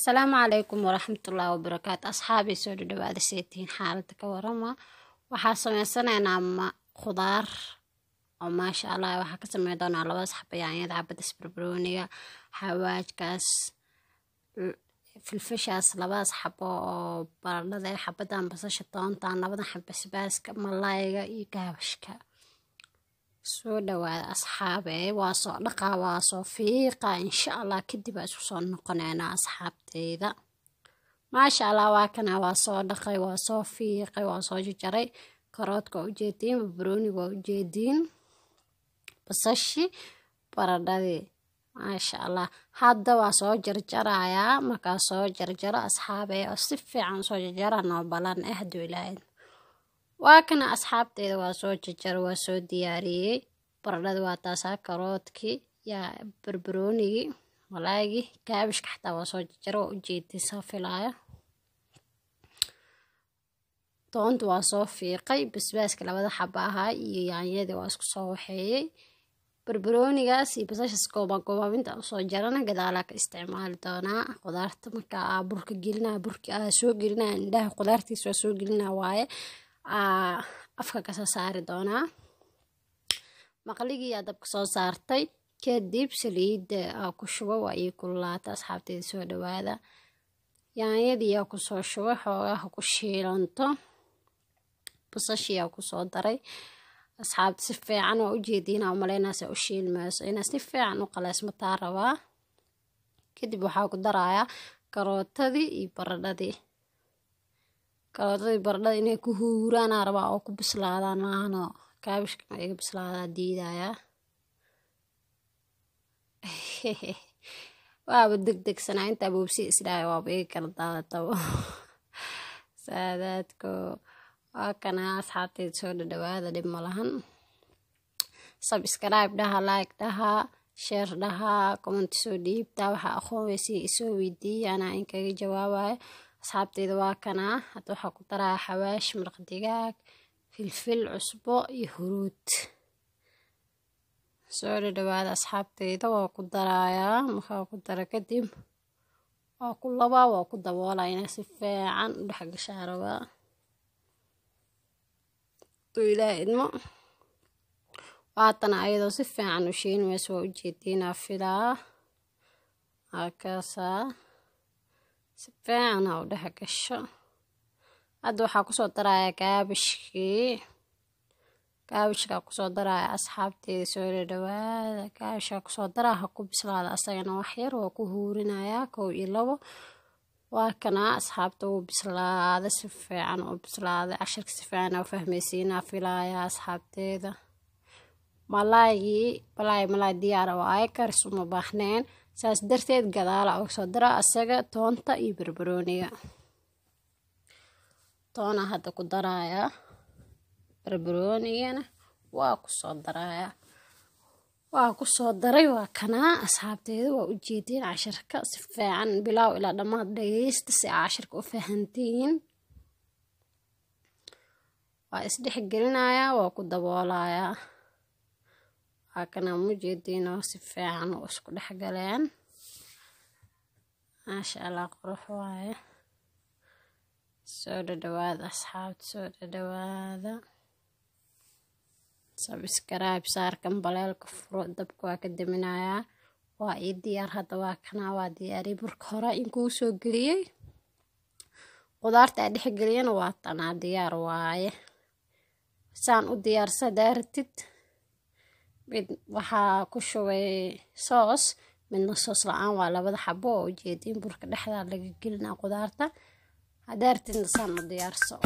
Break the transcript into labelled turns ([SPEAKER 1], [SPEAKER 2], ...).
[SPEAKER 1] Asalaamu calaykum waraxmatullaahi wabarakaatu. Asxaabii, soo dhadhawaada. Seetihiin? Xaaladda ka warama? Waxaa sameysanaynaa khudaar oo maasha Allah. Waxaa ka sameyn doonaa laba xabo yaanyada, xabada barbarooniga, xawaajkaas, filfishaas, labadaas xabo oo baradhada, xabadan basasha, toontan, labadan xabo basbaaska, malayga iyo kaabashka. Soo dhawaada, asxaabe. Waa soo dhaqaa, waa soo fiiqa, insha Allah kadib aa isku soo noqoneynaa, asxaabteyda. Maasha Allah, waa kana, waa soo dhaqay, waa soo fiiqay, waa soo jarjaray. Karoodka waa ujeediin, barbarooniga waa ujeediin, basashi, baradhadii, maasha Allah. Hadda waa soo jarjarayaa. Markaa soo jarjaro, asxaabe, oo si fiican soo jarjara, noo balan hadduu Ilaahay. Waa kana, asxaabteyda, waa soo jarjara, waa soo diyaariyey. Baradhada waa taasaa, karoodkii yaa, barbaroonigii, malaygii, kaabishka xataa waa soo jarjara, waa ujeedin saa filaayo. Toonta waa soo fiiqay, basbaaska labada xaba ahaa iyo yaanyadii waa isku soo waxeeyey. Barbaroonigaas iyo basashaas gooba goobaabinta usoo jarana gadaalaa ka isticmaali doonaa. Khudaarta marka aa burka gelinaa, burka aa soo gelinaa, indhaha khudaartiisa waa soo gelinaa waaye, aa afka kasoo saari doonaa. Maqligii aa dabka soo saartay, kadib saliidda aa ku shubo, waa ii kululaata. Asxaabteyda, soo dhawaada. Yaanyadii aa kusoo shubay, xoogaha ku shiilanto. Basashii aa kusoo daray. Asxaabta, si fiican waa ujeediin aa umaleynaysa u shiilmayso, inaa si fiican u qaleysmataa rabaa. Kadib waxaa ku darayaa karootadii iyo baradhadii. Karootadii baradhada inay ku huuraanaa rabaa oo ku bislaadaan, maahano kaabishka ma iga bislaadaa diidayaa. Waaba degdegsanaa intaa boobsi isdhaaya, waaba iga kala daadatabo saadaadko. Waa kana, asxaabteyda, soo dhadhawaada, dhib ma lahan. Subscribe dhaha, like dhaha, share dhaha, comment soo dhiibta. Waxaa aqoon weysiin isoo weydiiya, anaa in kaga jawaabayo. Asxaabteyda, waa kanaa. Hadda waxaa ku daraya xawaash, maraq digaag, filfil, cusbo iyo huruud. Soo dhadhawaada, asxaabteyda. Waa ku darayaa. Markaa ku dara kadib waa ku labaa, waa ku daboolaa, inay si fiican u dhex gashaa rabaa haduu Ilaah idmo. Waatana ayadoo si fiican u shiilmayso, waa ujeediinaa filaa. Halkaasaa si fiican ha u dhex gasho. Hadda waxaa kusoo darayaa kaabishkii, kaabishkaa kusoo daraya. Asxaabteeda, soo dhadhawaada. Kaabishkaa kusoo daraa, ha ku bislaada asagana wax yar, waa ku huurinayaa 1 iyo 2. Waa kanaa, asxaabta, wuu bislaaday, si fiican u bislaaday. Cashirka si fiican u fahmaysiinaa filaaya, asxaabteeda. Malaygii, malaay, malaay diyaara waaye, karis uma baahneen, saas darteed gadaala uga soo dara asaga toonta iyo barbarooniga. Toona hadda ku darayaa, barbaroonigana waa kusoo darayaa, waa kusoo daray. Waa kanaa, asxaabteeda, waa ujeediin cashirka. Si fiican bilaaw ilaa dhammaad dhageysta si aa cashirka u fahantiin. Waa isdhex gelinayaa, waa ku daboolayaa. Waa kanaa, mujeediin oo si fiican u isku dhex galeen. Maasha Allah, qurux waaye. Soo dhadhawaada, asxaabta, soo dhadhawaada. Subscribe saarkan, baleelka furo. Dabka waa ka daminayaa, waa ii diyaar hadda. Waa kanaa, waa diyaariyey. Burka hore in kuu soo geliyey, qudaarta aa dhex geliyana waa tanaa, diyaar waaye. Saan u diyaarsa daaratid, mid waxaa ku shubay soos, midna soos la-aan. Waa labada xabo oo ujeediin, burka dhexdaa laga gelinaa qudaarta. Haddaa ratidna saan u diyaarso.